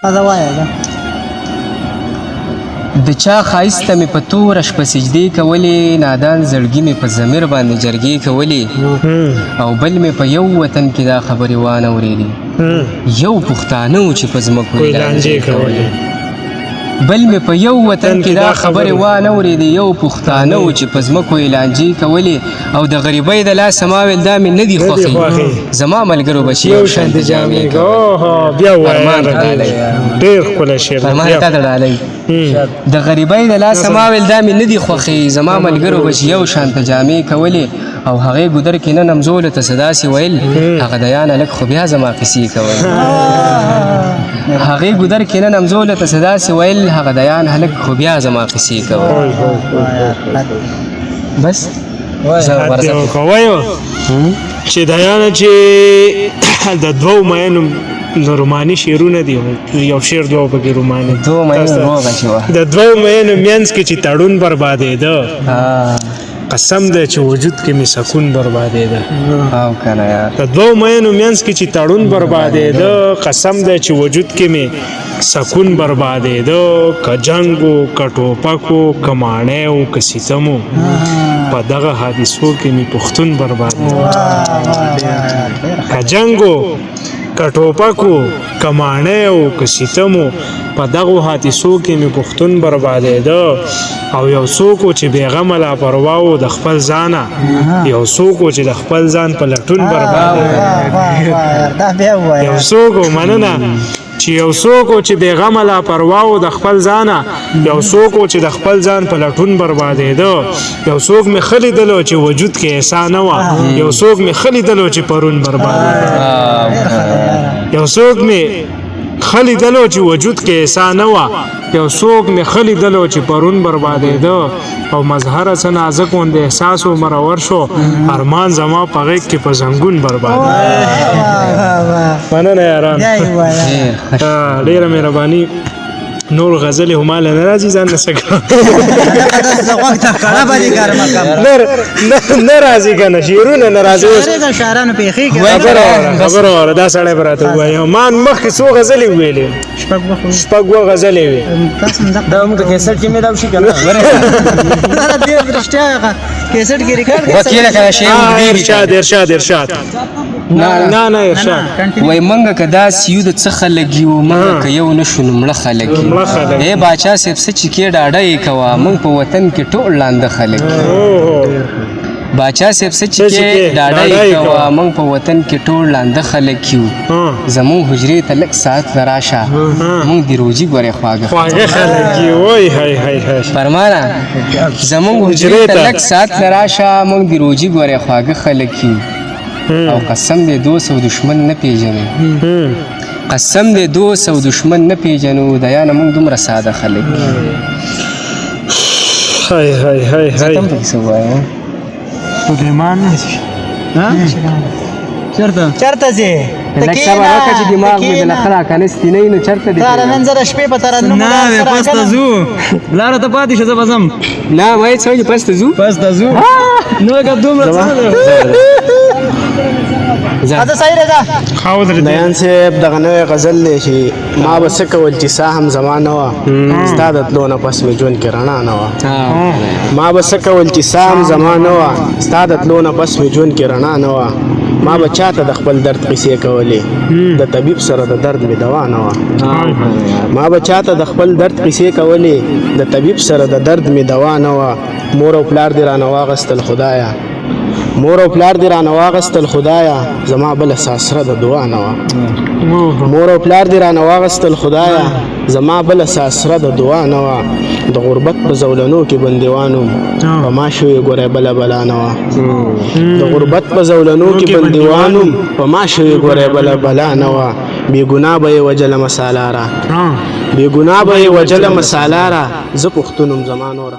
دا وایه دا. د چا ښایست ته مې په توره شپه سجدې کولې، نادان زړګي مې په ضمیر باندې جرګې کولې، او بل مې په یو وطن کې دا خبرې وانه ورېدې، یو پښتانه و چې په ځمکو یې لانجې کولې. بل مې په یو وطن کې دا خبرې وانه ورېدې، یو پښتانه و چې په ځمکو یې لانجې کولې، او د غریبۍ د لاسه ما ویل دا مې نه دي خوښې، زما ملګرو به چې یو شان د جامې کولې. بیا وایه، ډېر ښکلی شعر. فرمان تا ته ډالۍ. د غریبۍ د لاسه ما ویل دا مې نه دي خوښې، زما ملګرو به چې یو شان ته جامې کولې، او هغې ګودر کې نن همزولو ته څه داسې ویل، هغه دیان هلک خو بیا زما قصې کولې. هغې ګودر کې نن همزولو ته څه داسې ویل، هغه دیان هلک خو بیا زما قصې کولې. بس وایو چې دیانه چې د دوو مینو روماني شعرونه دي، یو شعر دوه پکې روماني، دوه مینو روغه چې وه، د دوو مینو مینځ کې چې تړون بربادېده، قسم دی چې وجود کې مې سکون بربادېده. او کنه یار، د دوو مینو مینځ کې چې تړون بربادېده، قسم دی چې وجود کې مې سکون بربادېده، که جنګ و که ټوپک و که ماڼۍ و که ستم و، په دغه حادثو کې مې پښتون بربادېده. که جنګ و که ټوپک و که ماڼۍ و که ستم و، په دغو حادثو کې مې پښتون بربادېده، او یو څوک و چې بېغمه لاپروا و د خپل ځانه، یو څوک و چې د خپل ځان په لټون بربادېده. یو څوک و، مننه، چې یو څوک و چې بېغمه لاپروا و د خپل ځانه، یو څوک و چې د خپل ځان په لټون بربادېده، یو څوک مې ښه لیدلو چې وجود کې احسا نه وه، یو څوک مې ښه لیدلو چې پرون بربادېده، یو څوک مې ښه لیدلو چې وجود کې احسا نه وه، یو څوک مې ښه لیدلو چې پرون بربادېده، او مظهره څه نازک غوندې احساس و مرور شو، ارمان زما په غېږ کې په زنګون بربادېده. مننه یاران، ډېره مهرباني. نور غزلې هم ماله نه راځي، ځان نه څه کوم، نه راځي که نه شعرونه نه راځي. خبره واوره، دا سړی به راته ووایي ما مخکې څو غزلې وویلې؟ شپږ اووه غزلې وې. دا موږ کیسټ کې مې دا وشي که نه؟ کیسټ کې ریکارډ. وکیله کنه شعر. ارشاد ارشاد ارشاد. نه نه نه، ارشاد. وای مونږ که داسې یو د څه خلک یو، مونږ که یو نه شو نو مړه خلک یو. ای باچا صاحب څه چې کې ډاډه یې کوه، مونږ په وطن کې ټول ړانده خلک یو. باچا صاحب څه چې کې ډاډه یې کوه، مونږ په وطن کې ټول ړانده خلک یو، زمونږ حجرې ته لږ ساعت له راشه، مونږ د روجي ګورې خواږه خواږه خلک یو. وای های های های. فرمانه، زمونږ حجرې ته لږ ساعت له راشه، مونږ د روجي ګورې خواږه خلک یو، او قسم دې دوست او دشمن نه پیژنو، قسم دې دوست او دشمن نه پیژنو، دیانه مونږ دومره ساده خلک. های های های های. ته هم پکې څه ووایه. سلیمان چېرته چېرته ځې؟ لږ صبر وکړه چې دماغ مې د لخه راکنستي نه وي، نو چېرته دې؟ تاره نن زه د شپې په ترنم نه وې. پس ته ځو، لاره ته پاتې شه، زه به ځم. نه وایې څه وایي؟ پس ته ځو، پس ته ځو. نو که دومره څه ده؟ ځه صحیح ده. دیان صاحب دغه نوی غزل دی چې ما به څه کول چې ساه هم زما نه وه، ستا د تلو نه پس مې ژوند کې رڼا نه وه. ما به څه کول چې ساه هم زما نه وه، ستا د تلو نه پس مې ژوند کې رڼا نه وه، ما به چاته د خپل درد قصې کولې، د طبیب سره د درد مې دوا نه وه. ما به چاته د خپل درد قصې کولې، د طبیب سره د درد مې دوا نه وه. مور او پلار دې رانه واغستل خدایا، مور او پلار دې رانه واغستل خدایا، زما بله ساسره د دعا نه وه. مور او پلار دې رانه واغستل خدایا، زما بله ساسره د دعا نه وه. د غربت په زولنو کې بندیوانو، په ما شوې ګورې بله بلا نه وه. د غربت په زولنو کې بندیوانو، په ما شوې ګورې بله بلا نه وه. بې ګناه به یې وجله مسالاره، بې ګناه به یې وجله مسالاره، زه پښتون یم زما نوره.